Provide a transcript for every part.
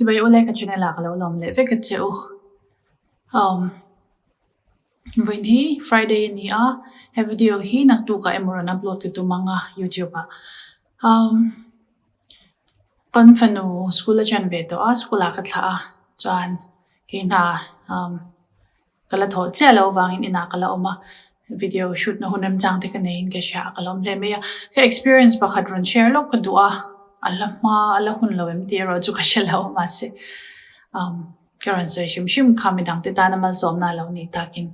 Chibai ule ka channel ah ka lo lawm leh vek a che u. Um vawiin hi Friday a ni a, he video hi naktuk ah emaw rawn upload ka tum ang a youtube ah. Um kan fanu school a ṭan ve tawh a, school ah ka thlah a chuan kei hna um Ka la thawh chiah loh vangin inah ka la awm a, video shoot na hun remchang te ka neiin ka hria a, ka lawm hle mai a. Ka experience pakhat rawn share lawk ka duh a, a la hma a la hun lo em tih erawh chu ka hre lo mahse umm ka rawn sawi hrim hrim kha midang te tana malsawmna a lo nih takin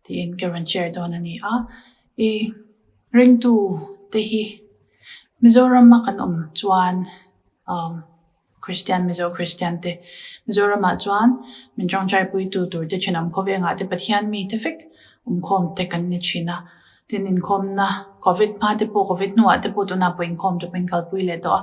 tiin ka rawn share dawn a ni a. I ringtu te hi Mizoram a kan awm chuan umm. Kristian Mizo Kristian te Mizoramah chuan min tawngtaipui tu tur te thenawm khawvengah te Pathian mi te vek awmkhawm te kan ni thin a. Tin inkhawmna Covid hma te pawh Covid hnuah te pawh tunah pawh inkhawm te pawh in kalpui leh tawh a.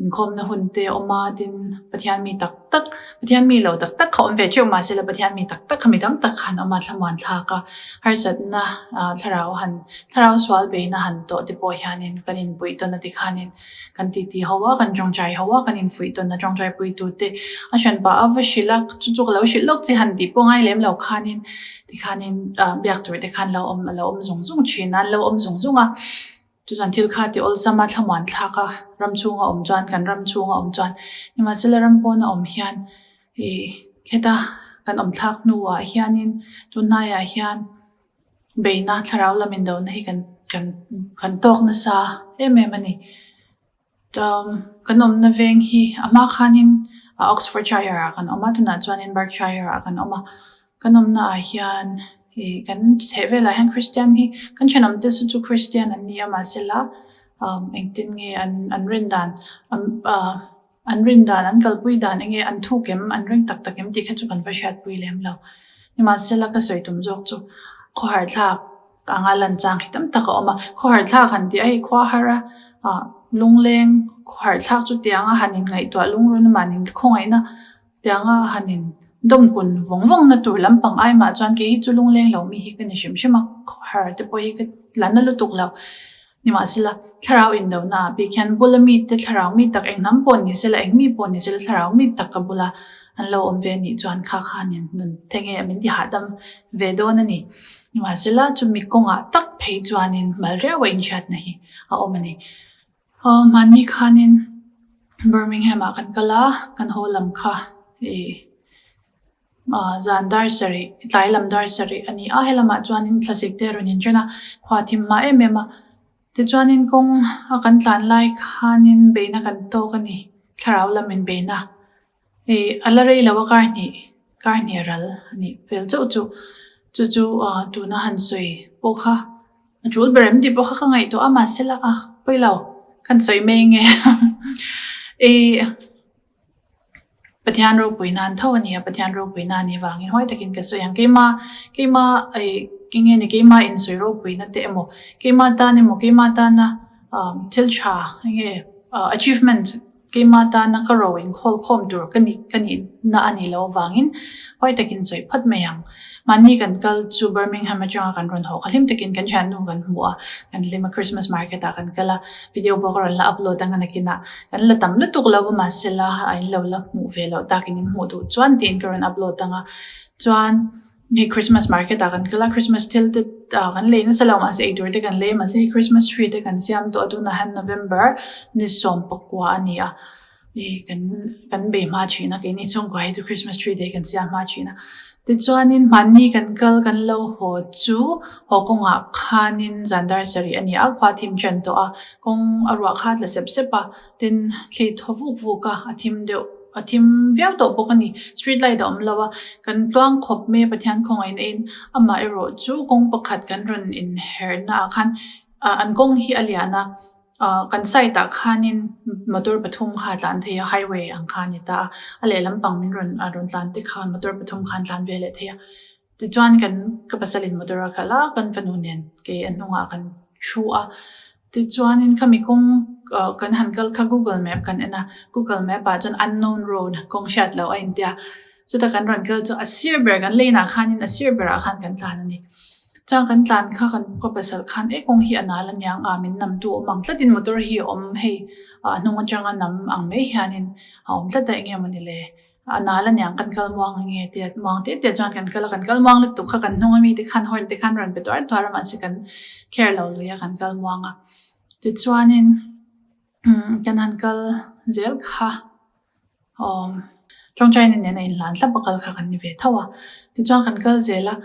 Inkhawmna hun te a awm a tin Pathian mi tak tak Pathian mi lo tak tak kha awm ve teuh mahse la Pathian mi tak tak kha mi tam tak khan awm a thlamuan thlak a. Harsatna ah thlarau han thlarau sual beihna han tawh te pawh hianin kan inpuih tawn a tikhanin Kan titi ho a, kan tawngtai ho a, kan infuih tawn a tawngtai puitute a hran pah a va hrilh a, chu chu ka lo hrilh lawk che han tih pawh ngai lem lo khanin tikhanin ah biak tur te khan lo awm a lo awm zung zung thin a, an lo awm zung zung a. Chuchuan thil kha ti awlsam a thlamuan thlak a, ram chhunga awm chuan kan ram chhunga awm chuan nimahsela ram pawna awm hian ih heta kan awm thlak hnuah hianin tunhnaiah hian Beihna thlarau lam indona hi kan kan kan tawk nasa em em a ni. Kan awmna veng hi a hma khanin Oxfordshire ah kan awm a, tunah chuanin Berkshire ah kan awm a. Kan awmna ah hian ih kan chheh velah hian Kristian hi kan thenawm te chu chu Kristian an ni a mahsela engtin nge an an rin dan An rin dan, an kalpui dan enge an thuk em, an ring tak tak em tih kha chu kan va hriatpui lem lo. Nimahsela ka sawi tum zawk chu khawhar thlak anga lan chang hi tam tak a awm a. Khawhar thlak han tih a hei khua har a, ah lungleng khawhar thlak chu tianga han inngaihtuah lungrun a mahni khawngaihna tianga han in dawmkun vawng vawng na tur lampang ai mah chuan kei hi chu lungleng lo mi hi ka ni hrim hrim a, khawhar te pawh hi ka la na lutuk lo. Nimahsela, thlarau indona ah bik hian bula mite thlarau mi tak eng hnam pawh ni sela, eng mi pawh ni sela thlarau mi tak ka bula an lo awm ve anih chuan kha khanin nun the nge min ti hahdam ve dawn a ni. Nimahsela, chumi kawngah tak phei chuanin mal riau a inhriatna hi a awm a ni. Aw, mahni khanin Birmingham ah kan kal a, kan haw lam kha ih. Zan dar sarih, tlai lam dar sarih a ni a, helamah chuanin thlasik te a rawn inṭan a, khua thim hma em em a. Tichuanin kawng a kan tlan lai khanin beihna kan tawk a ni, thlarau lam in beihna. Hei a la rei lo a kar hnih, kar hnih a ral a nih fel chauh chu. Chu chu tuna han sawi pawh kha a tul ber em tih pawh kha ka ngaihtuah a, mahse la a pawi lo, kan sawi mai nge. Ih. Pathian ropui nan tho a ni a, Pathian ropui nan nih vangin huai takin ka sawi ang. Keima, keima ih eng nge ni keima insawi ropuina te emaw, keima tan emaw, keima tana thil tha eng nge achievement keima tana ka ro inkhawl khawm tur ka nih ka nihna a nih loh avangin huai takin sawi phawt mai ang. Mahni kan kal chu Birmingham atanga kan rawn haw kha hlim takin kan thiannu kan hmu a, kan hlim a Christmas market ah kan kal a, video pawh ka rawn la upload ang a nakinah kan la tam lutuk lo a mahse la a in lo la hmuh ve loh takin in hmuh duh chuan tiin ka rawn upload ang a, chuan hei Christmas market ah kan kal a Christmas thil te ah kan lei nasa lo mahse eitur te kan lei a mahse hei Christmas tree te kan siam tawh a tunah hian November ni 19 a ni a. Ih kan kan bei hma thin a keini chhungkua hi chu Christmas tree te hi kan siam hma thin a tichuanin mahni kan kal kan lo haw chu haw kawngah khanin zan dar sarih a ni a khua thim tan tawh a kawng a ruah kha a tla sep sep a tin thli thaw vuk vuk a a thim deuh a thim viau tawh bawk a ni street light a awm lo a kan tluang khawp mai a Pathian khawngaih na in amah erawh chu kawng pakhat kan rawn inherh na ah khan ah an kawng hi a lian a. Ah kan side ah khanin motor pathum kha a tlan thei a highway ang kha a ni ta a a lehlam pang min rawn a rawn tlan te khan motor pathum khan tlan ve leh thei a tichuan kan ka pasalin motor a khalh a kan fanu nen kei a hnungah kan thu a tichuanin khami kawng ah kan han kal kha google map kan en a google map ah chuan unknown road kawng hriat loh a intia chuta kan rawn kal chu a sir ber kan lane ah khanin a sir berah khan kan tlan a ni. Chuan kan tlan kha kan ka pasal khan e kawng hi a nal aniang a min nam tu awm ang tlatin motor hi a awm hei a hnung atanga nam ang mai hianin a awm tlat a eng nge mawni le. A nal aniang kan kal muang ange tia muang te te chuan kan kal a, kan kal muang lutuk kha kan hnung ami te khan horn te khan rawn pe tuar tuar a mahse kan care lo lui a kan kal muang a. Tichuanin kan han kal zel kha awm tawngtaina nen a inhlan thlap a kal kha kan ni ve tho a. Tichuan kan kal zel a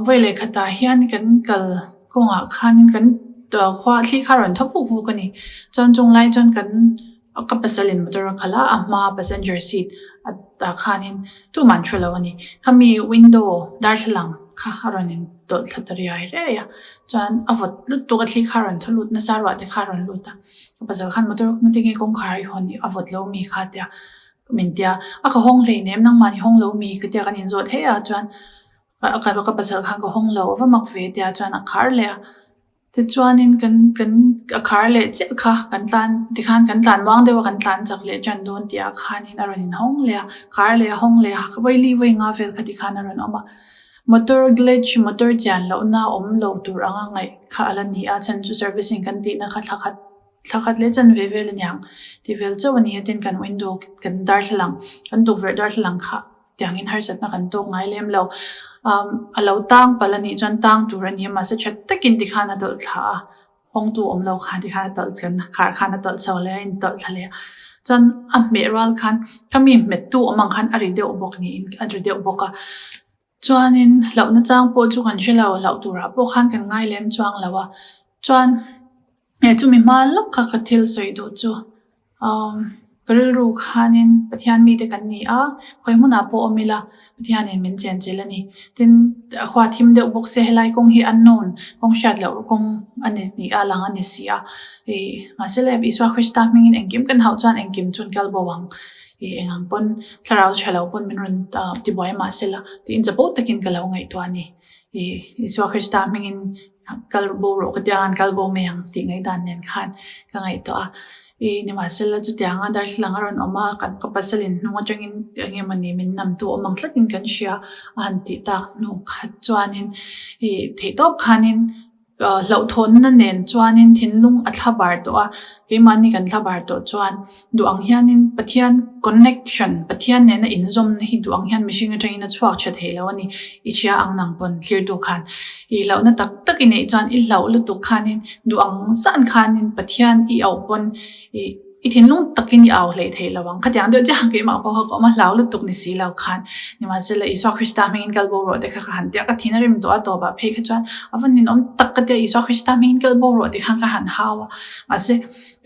vawi leh khatah hian kan kal kawngah khanin kan khua thli kha a rawn thaw vuk vuk a ni. Chuan chung lai chuan kan Ka pasal in motor a khalh a, a hma passenger seat ah khanin tumah an thu lo a ni. Khami window darthlalang kha a rawn in tawlh thla ta riai riai a, chuan a vawt lutuk a thli kha a rawn thaw lut nasa ruah te kha a rawn lut a. Ka pasal khan motor tinge kawngkhar i hawn i a vawt lo mi kha tia min tia, a ka hawng hleinem nangmah ni hawng lo mi ka tia kan inzawt hei a chuan ka pasal khan ka hawng lo a va mak ve tia chuan a khar leh a. Tichuanin kan kan a khar leh chiah kha kan tlan tikhan kan tlan muang deuh a kan tlan chak leh tan dawn tih ah khanin a rawn inhawng leh a, khar leh a hawng leh a vawili vawi nga vel kha tikhan a rawn awm a. Motor glitch motor chian lohna awm lo tur anga ngaih kha a la ni a, chhan chu servicing kan tihna kha thla khat thla khat leh chan ve vel aniang tih vel chauh a ni a tin kan window kan darthlalang kan tukverh darthlalang kha Tiangin harsatna kan tawk ngai lem lo. A lo tang palh a nih chuan tang tur a ni a, mahse tha takin tikhan a tawlh thla a, hawngtu awm lo khan tikhan a tawlh thla khar khan a tawlh chho leh a, a intawlh thla leh a. Chuan a hmeh rual khan ka mi hmettu awm ang khan a ri deuh bawk niin a ri deuh bawk a. Chuanin hlauhna chang pawh chu kan hre lo, hlauh turah pawh khan kan ngai lem chuang lo a. Chuan he chumi hma lawk kha ka thil sawi duh chu Ka rilru khanin Pathian mite kan ni a, khawi hmunah pawh awm ila Pathianin min chenchilh a ni. Tin, a khua thim deuh bawk se helai kawng hi unknown, kawng hriat loh kawng a ni ni a lang a ni si a. Ih, mahse le Isua Krista hmingin engkim kan hauh chuan engkim chu an kal bo ang. Ih, eng ang pawn thlarau tha lo pawn min rawn tibuai mahse la tiin chapo takin ka lo ngaihtuah a ni. Ih, Isua Krista hmingin kal bo rawh ka tia an kal bo mai ang tih ngaihdan nen khan ka ngaihtuah a. I nimahsela chutianga darthlalang a rawn awm a, kan ka pasalin hnung atangin eng emaw ni min namtu awm ang tlatin kan hria a han tih tak hnu khat chuanin i theihtawp khanin hlauhthawnna nen chuanin thinlung a thla bar tawh a, keimahni kan thla bar tawh chuan Duh ang hianin Pathian connection, Pathian nena inzawmna hi duh ang hian mihring atangin a chhuak tha thei lo a ni. I hria ang nang pawn thlirtu khan i hlauhna tak tak i neih chuan i hlauh lutuk khanin duh ang zan khanin Pathian i auh pawn i i thinlung takin i au hleih thei lo ang. Khatiang deuh chiah keimah pawh kha ka awm a, hlau lutuk ni si lo khan. Nimahsela Isua Krista hmingin kal bo rawh te kha ka han tia, ka thin a rim tawh a tawpah phei kha chuan a va ninawm tak ka tia Isua Krista hmingin kal bo rawh ti khan ka han hau a. Mahse.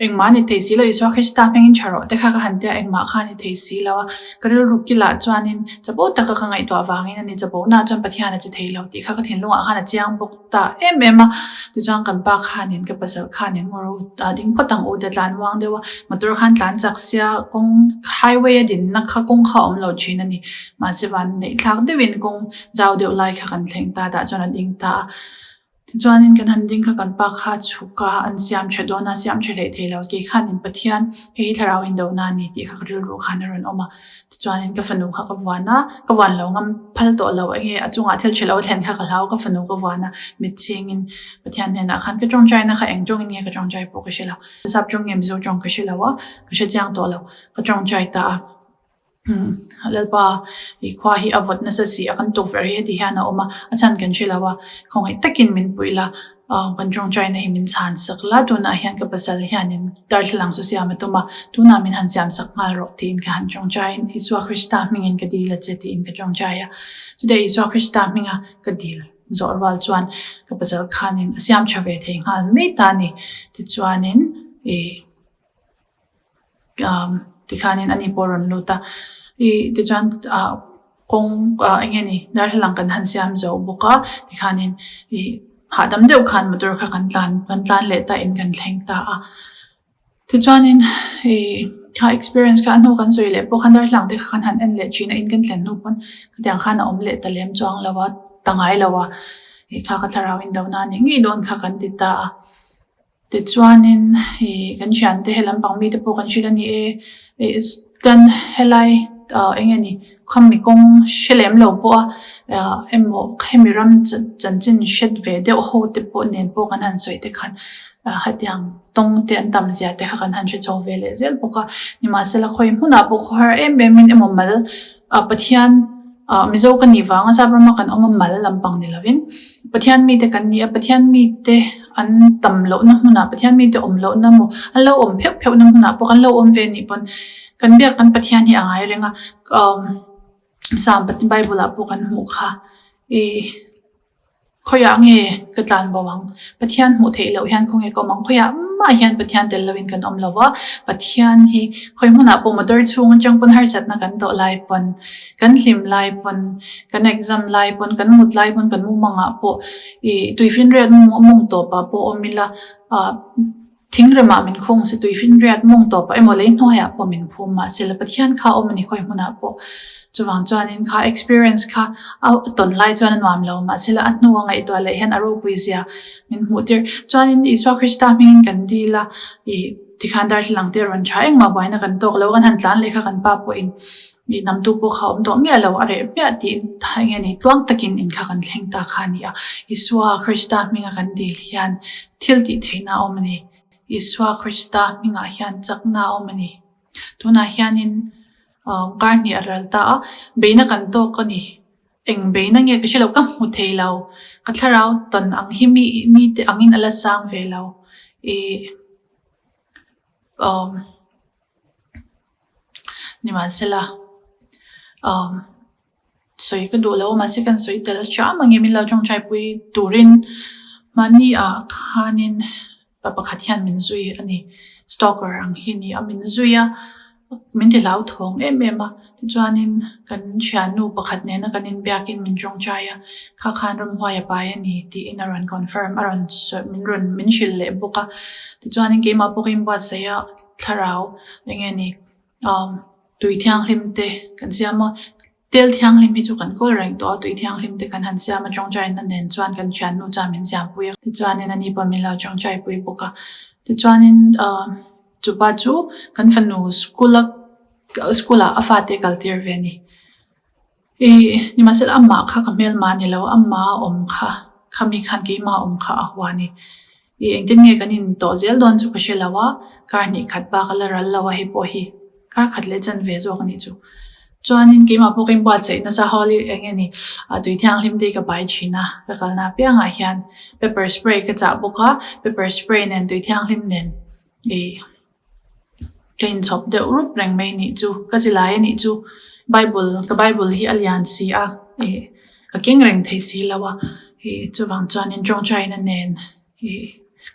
Engmah a ni thei si lo, Isua Krista hmingin tha rawh te kha ka han tia, engmah kha a ni thei si lo a. Ka rilru kilah chuanin chapo taka ka ngaihtuah vangin a ni, chapona chuan Pathian a che thei lo tih kha ka thinlungah khan a chiang bawk ta em em a. Tichuan kan pa khanin ka pasal khanin ngaw ro a ding phawt ang u tia tlan muang deuh a, motor khan tlan chak sia kawng highway a dinna kha kawng kha a awm lo thin a ni. Mahse van neih thlak deuhin kawng zau deuh lai kha kan thleng ta, tah chuan a ding ta a. Tichuanin kan han ding kha kan pa kha a chhuk a, an siam tha dawn a, siam tha hlei thei lo. Kei khanin Pathian hei hi thlarau indona a ni tih kha ka rilru khan a rawn awm a. Tichuanin ka fanu kha ka vuan a, ka vuan lo ngam phal tawh lo enge a chungah thil tha lo a thlen kha ka hlau ka fanu ka vuan a, mit chhingin Pathian hnenah khan ka tawngtaina kha eng tawngin nge ka tawngtai pawh ka hre lo. Sap tawng nge Mizo tawng ka hre lo a, ka hre chiang tawh lo, ka tawngtai ta a. Lalpa i khua hi a vawt nasa si a, kan tukverh hi heti hian a awm a, a chhan kan hre lo a, khawngaih takin min puih la, kan tawngtaina hi min chhan sak la, tunah hian ka pasal hianin darthlalang chu siam a tum a, tunah min han siam sak nghal rawh tiin ka han tawngtaiin Isua Krista hmingin ka dil a che tiin ka tawngtai a, chutah Isua Krista hminga ka dil zawh rual chuan ka pasal khanin a siam tha ve thei nghal mai ta a ni, tichuanin i. Tikhanin ani pawh a rawn lut a, ih tichuan ah kawng ah eng nge ni darthlalang kan han siam zo bawk a tikhanin ih hahdam deuh khan motor kha kan tlan kan tlan leh ta in kan thleng ta a. Tichuanin ih kha experience kha a hnu kan sawi leh pawh khan darthlalang te kha kan han en leh thin a in kan thlen hnu pawn khatiang khan a awm leh ta lem chuang lo a ta ngai lo a ih kha ka thlarau in do na a nih ngei dawn kha kan ti ta a. Tichuanin ih kan thiante he lampang mite pawh kan hrilh a ni e, ih chuan helai. eng nge ni khami kawng hre lem lo pawh a emaw hemi ram chanchin hret ve deuh ho te pawh nen pawh kan han sawi te khan hetiang tawng te an tam zia te kha kan han hre chho ve leh zel bawk a. Nimahsela khawi hmunah pawh khawhar em em in emaw mal Pathian Mizo ka nih vanga sap rama kan awm a mal lampang ni lovin Pathian mite kan ni a, Pathian mite an tam lohna hmunah Pathian mite awm lohna emaw an lo awm pheuh pheuhna hmunah pawh kan lo awm ve nih pawn kan biak kan Pathian hi a ngai reng a, Psalm Bible ah pawh kan hmuh kha ih. Khawiah nge ka tlan bo ang? Pathian hmuh theih loh hian khawnge ka awm ang? Khawiah mah hian Pathian tel loin kan awm lo a, Pathian hi khawi hmunah pawh motor chhung atang pawn harsatna kan tawh lai pawn, kan hlim lai pawn, kan exam lai pawn, kan mut lai pawn, kan mumangah pawh ih tuifinriat mawng tawpah pawh awm ila ah Thingremah min khung si tuifinriat mawng tawpah emaw lei hnuaiah pawh min phum mahse la Pathian kha a awm a ni khawi hmunah pawh. Chuvang chuanin kha experience kha a tawn lai chuan a nuam lo mahse la a hnu a ngaihtuah leh hian a ropui zia min hmuh tir. Chuanin Isua Krista hmingin kan dil a, ih tikhan darthlalang te a rawn tha engmah buaina kan tawk lo, kan han tlan leh kha kan pa pawhin ih namtu pawh kha a awm tawh miah lo a reh hmiah tiin eng nge ni tluang takin in kha kan thleng ta kha a ni a. Isua Krista hminga kan dil hian Thil tih theihna a awm a ni. Isua Krista hmingah hian chakna a awm a ni. Tunah hianin kar hnih a ral ta a, beihna kan tawk a ni. Eng beihna nge ka hre lo, ka hmu thei lo. Ka thlarau tawn ang hi mi mite angin a la sang ve lo. Ih nimahsela Sawi ka duh lo a mahse kan sawi tel hram ang em in lo tawngtai pui turin mahni ah khanin pa pakhat hian min zui a ni stalker ang hi a ni a min zui a min ti hlauthawng em em a tichuanin kan thiannu pakhat nena kan inbiakin min tawngtai a kha khan ramhuai a pai a ni tiin a rawn confirm a rawn sawi min rawn min hrilh leh bawk a tichuanin keimah pawh ka inbuatsaih a thlarau eng nge ni. Umm tui thianghlim te kan siam a, tel thianghlim hi chu kan kawl reng tawh a, tui thianghlim te kan han siam a tawngtaina nen chuan kan thiannu chuan min siampui a, tichuanin ani pawh min lo tawngtaipui bawk a, tichuanin umm chupa chu kan fanu school a school ah a fate kal tir ve a ni. Ih nimahsela amah kha ka hmelma a ni lo, amah a awm kha, khami khan keimah a awm kha a hua a ni. Ih engtin nge kan in tawh zel dawn chu ka hre lo a, kar hnih khat bak a la ral lo a hei pawh hi kar khat leh chan ve zawk a nih chu. Chuanin keimah pawh ka inbuatsaih nasa holy eng nge ni tui thianghlim te hi ka pai thin a, ka kalna apiangah hian pepper spray ka chah bawk a, pepper spray nen tui thianghlim nen ih. Ka inchhawp deuh rup reng mai nih chu, ka zilai a nih chu Bible ka Bible hi a lian si a ih ka keng reng thei si lo a ih chuvang chuanin tawngtaina nen ih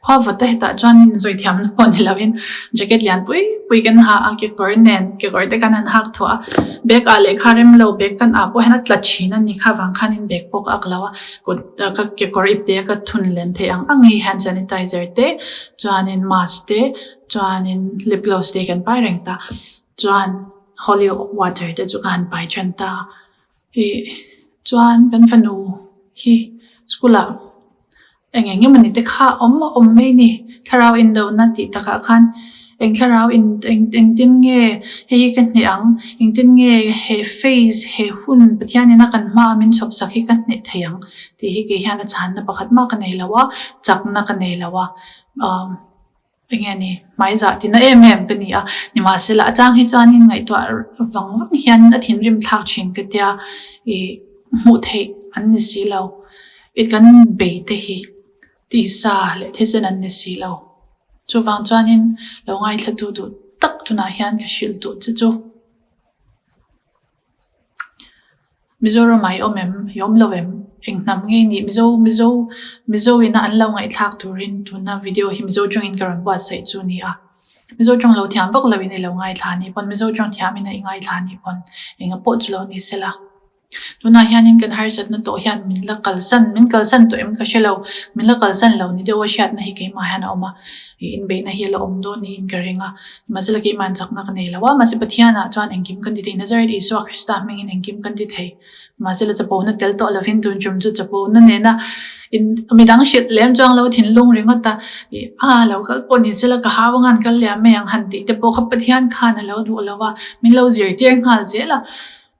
khua vawt a hetah chuanin zawi thiamna pawh ni lovin jacket lian pui pui kan ha a kekawr nen kekawr te kan han hak thuah a bag ah lehkha rem lo bag kan ah pawh hian a tla thin a ni kha vang khanin bag pawh ka ak lo a kut ka kekawr ip te ka thun len theih ang ang hi hand sanitizer te chuanin mask te chuanin lip gloss te kan pai reng ta chuan holy water te chu ka han pai than ta ih chuan kan fanu hi school ah eng eng emawni te kha awm a awm mai ni thlarau indona tih takah khan eng thlarau in eng engtin nge hei hi ka hneh ang engtin nge he phase he hun Pathian ina kan hma a min chhawp sak hi ka hneh thei ang tih hi kei hian a chhanna pakhat mah ka nei lo a chakna ka nei lo a umm. Eng nge ni, hmaizah tina em em ka ni a, nimahsela a chang hi chuanin ngaihtuah vang vang hian a thinrim thlak thin ka tia ih hmuh theih an ni si lo, i kan bei te hi tisa leh thisen an ni si lo. Chuvang chuanin lo ngaithla tu duh tak tunah hian ka hrilh duh che chu. Mizoram ah i awm em? I awm lo em? Eng hnam nge i nih? Mizo Mizo Mizo ina an lo ngaihthlak turin tuna video hi Mizo tawngin ka rawn buatsaih chu a ni a. Mizo tawng lo thiam vak loin i lo ngaithla a nih pawn Mizo tawng thiam ina i ngaithla a nih pawn enga pawh chu lo ni sela. Tunah hianin kan harsatna tawh hian min la kalsan, min kalsan tawh em ka hre lo, min la kalsan lo ni deuha hriatna hi keimah hian a awm a, ih inbeihna hi a la awm dawn niin ka ring a, mahse la keimah chakna ka nei lo a, mahse Pathianah chuan engkim kan ti thei, Nazareth Isua Krista hmingin engkim kan ti thei, mahse la chapona tel tawh lovin tun tum chu chapona nena in midang hrilh lem chuang lo thinlung ringawt a, ih a lo kal pawh ni se la ka hau anga an kal liam mai ang han tih te pawh kha Pathian khan a lo duh lo a, min lo zirtir nghal zel a.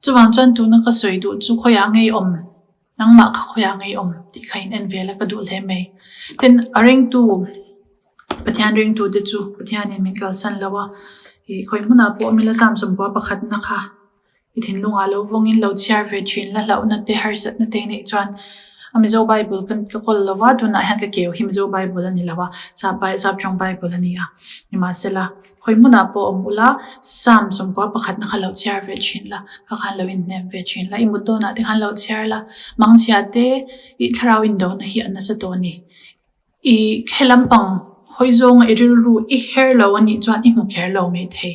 Chuvang chuan tuna ka sawi duh chu khawiah ngei awm, nangmah kha khawiah ngei awm tih kha in en vel a ka duh hle mai. Tin, a ringtu, Pathian ringtu te chu Pathianin min kalsan lo a, ih khawi hmunah pawh awm ila Samsung kua pakhatna kha i thinlungah lo vawngin lo chhiar ve thin la hlauhna te harsatna te neih chuan a Mizo Bible ka ka kawl lo va, tunah hian ka keu hi Mizo Bible a ni lo a, Sap Saptawng Bible a ni a, nimahsela. Khawi hmunah pawh awm ula, Psalm sawmkua pakhatna kha lo chhiar ve thin la, kha khan lo inhnem ve thin la, i mut dawnah te khan lo chhiar la, mangchhia te i thlarau indona hi a nasa tawh a ni. I he lampang hawi zawnga i rilru i her lo a nih chuan i hmu kher lo maithei.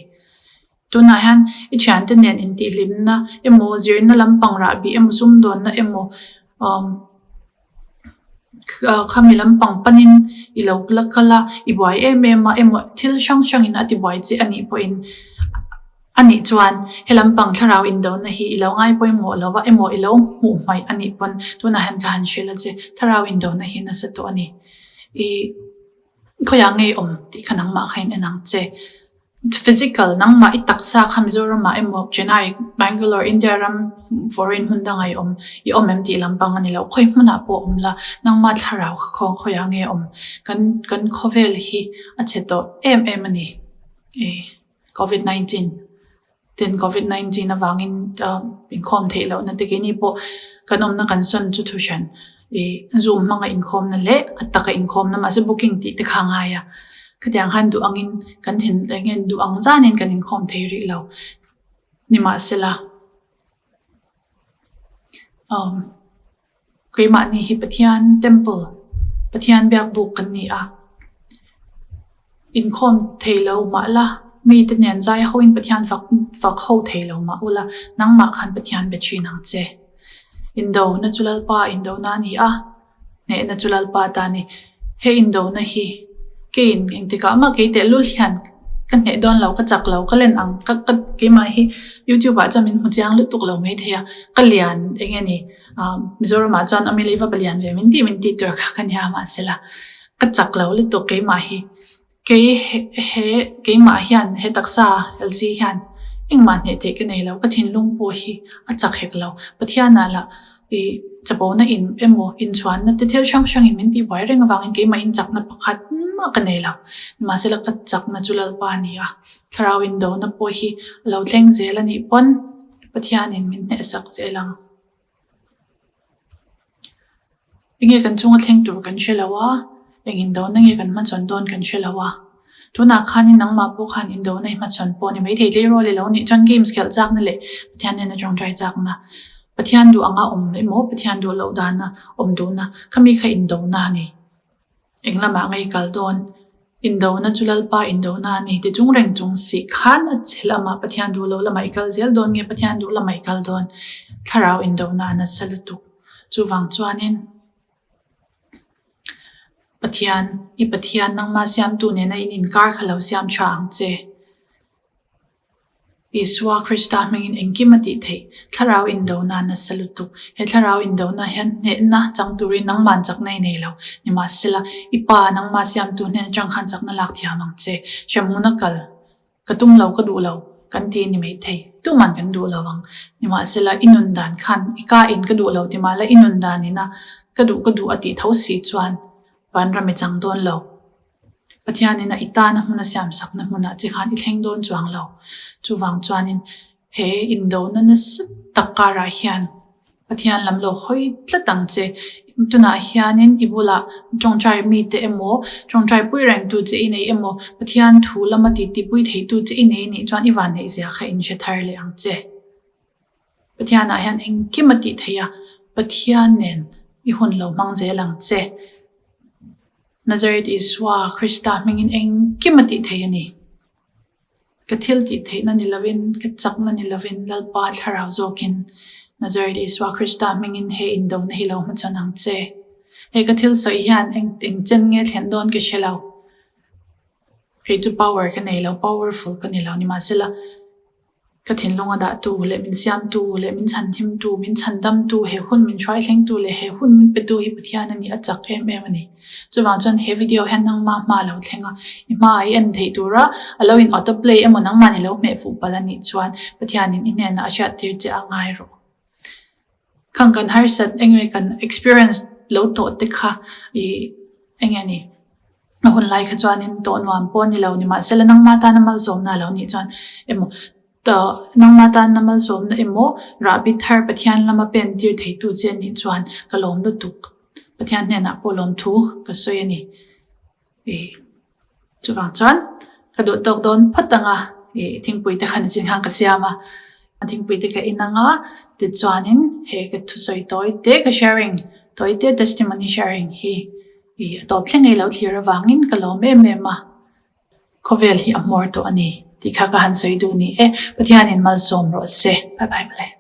Tunah hian i thiante nen intihhlimna emaw, zirna lampang rahbi emaw, sumdawnna emaw, umm. Khami lampang panin i lo la kal a, i buai em em a emaw thil hrang hrangin a ti buai che a nih pawhin a nih chuan he lampang thlarau indona hi i lo ngai pawimawh lo va emaw i lo hmuh hmaih a nih pawn tunah hian ka han hrilh a che, thlarau indona hi nasa tawh a ni. I khawiah ngei awm tih kha nangmah kha in en ang che. Physical, nangmah i taksa kha Mizoramah emaw Chennai, Bangalore, India ram foreign hmun dangah i awm i awm em tih lampang a ni lo. Khawi hmunah pawh awm la, nangmah thlarau kha khaw khawiah nge awm? Kan kan khawvel hi a chhe tawh em em a ni. Covid 19 Tin, Covid 19 avangin inkhawm theih lohna te keini pawh kan awmna kan sawn chu thu hran ih Zoom hmanga inkhawmna leh a taka inkhawmna mahse booking tih te kha a ngai a, khatiang khan duh angin kan thin eng nge duh ang zanin kan inkhawm thei rih lo nimahsela umm. Keimahni hi Pathian temple, Pathian biak buk kan ni a. Inkhawm thei lo mah la, mite nen zai hoin Pathian fak fak ho thei lo mah ula, nangmah khan Pathian be thin ang che. Indona chu Lalpa indona a ni a, hnehna chu Lalpa ta a ni. He indona hi keiin engtikah mah kei tehlul hian ka hneh dawn lo, ka chak lo, ka len ang, ka ka keimah hi YouTube ah chuan min hmu chiang lutuk lo maithei a, ka lian eng nge ni. Mizoramah chuan Amile i va palian ve min tih min tih tur kha ka nia mahsela ka chak lo lutuk keimah hi kei he keimah hian he taksa LC hian engmah hneh theih ka nei lo ka thinlung pawh hi a chak hek lo Pathianah lah ih chapona in emaw inchhuanna te thil hrang hrangin min tihbuai reng avangin keimah in chakna pakhat mah ka nei lo mahsela ka chakna chu Lalpa a ni a thlarau indona pawh hi a lo thleng zel a nih pawn Pathianin min hnehsak zel ang. Enge kan chunga thleng tur kan hre lo a, eng indona nge kan hmachhawn dawn kan hre lo a. Tunah khanin nangmah pawh khan indona i hmachhawn pawh a ni maithei tleirawl i lo nih chuan games khelh chakna leh Pathian hnena tawngtai chakna, Pathian duh anga awm emaw Pathian duh loh dana awm duhna khami kha indona a ni. Eng lamah ngei kal dawn? Indona chu Lalpa indona a ni ti chung reng chung si khan a che lamah Pathian duh lo lamah i kal zel dawn nge Pathian duh lamah i kal dawn? Thlarau indona a nasa lutuk. Chuvang chuanin Pathian, i Pathian nangmah siamtu nena in inkar kha lo siam tha ang che. Isua Krista hmingin engkim a tih theih? Thlarau indona a nasa lutuk. He thlarau indona hian hnehna chang turin nangman chakna i nei lo. Nimahsela, i Pa, nangmah siamtu hnen atang khan chakna lak thiam ang che. Hremhmuna kal, Ka tum lo, ka duh lo, kan ti a ni maithei. Tuman kan duh lo ang. Nimahsela, i nun dan khan i ka in ka duh lo ti mahla i nun dan ina ka duh ka duh a tih tho si chuan vanram i chang dawn lo. Pathianin a i tana hmun a siamsakna hmunah che khan i thleng dawn chuang lo. Chuvang chuanin he indona nasa tak karah hian Pathian lam lo hawi tlat ang che. Tunah hianin i bulah tawngtai mite emaw, tawngtai pui rengtu che i nei emaw, Pathian thu lama titipui theitu che i nei nih chuan i vanneihzia kha in hre thar leh ang che. Pathianah hian engkim a tih theih a, Pathian nen i hun lo hmang zel ang che. Nazareth Isua Krista hmingin engkim a tih theih a ni. Ka thil tih theihna ni lovin, ka chakna ni lovin Lalpa thlarau zawkin. Nazareth Isua Krista hmingin he indona hi lo hmachhawn ang che. Hei ka thil sawi hian eng eng chen nge thlen dawn ka hre lo. Kei chu power ka nei lo, powerful ka ni lo nimahsela ka thinlung a dahtu leh min siamtu leh min chhanhimtu, min chhandamtu, he hun min hruaithlengtu leh he hun min petu hi Pathian a ni, a chak em em a ni. Chuvang chuan he video hian nangma hma a lo thleng a, i hma i en theih tura a lo in auto play emaw nangmahni lo hmeh fuh palh a nih chuan Pathianin i hnenah a hriattir che a ngai rawh. Khang kan harsat eng nge kan experience lo tawh te kha i eng nge ni a hun lai kha chuanin tawh nuam pawh a ni lo nimahsela nangma tana malsawmna a lo nih chuan emaw nangma tana malsawmna emaw rahbi thar Pathian lama pen tir theitu che a nih chuan ka lawm lutuk. Pathian hnenah pawh lawmthu ka sawi a ni. Ih chuvang chuan ka duh tawk dawn phawt ang a, ih thingpui te khan chin khan ka siam a, thingpui te ka in ang a, tichuanin he ka thusawi tawi te ka sharing tawi te testimony sharing hi ih a tawp thleng ei lo thlir avangin ka lawm em em a, khawvel hi a hmawr tawh a ni tih kha ka han sawi duh ni e, Pathianin malsawm rawh se, bye bye mawle.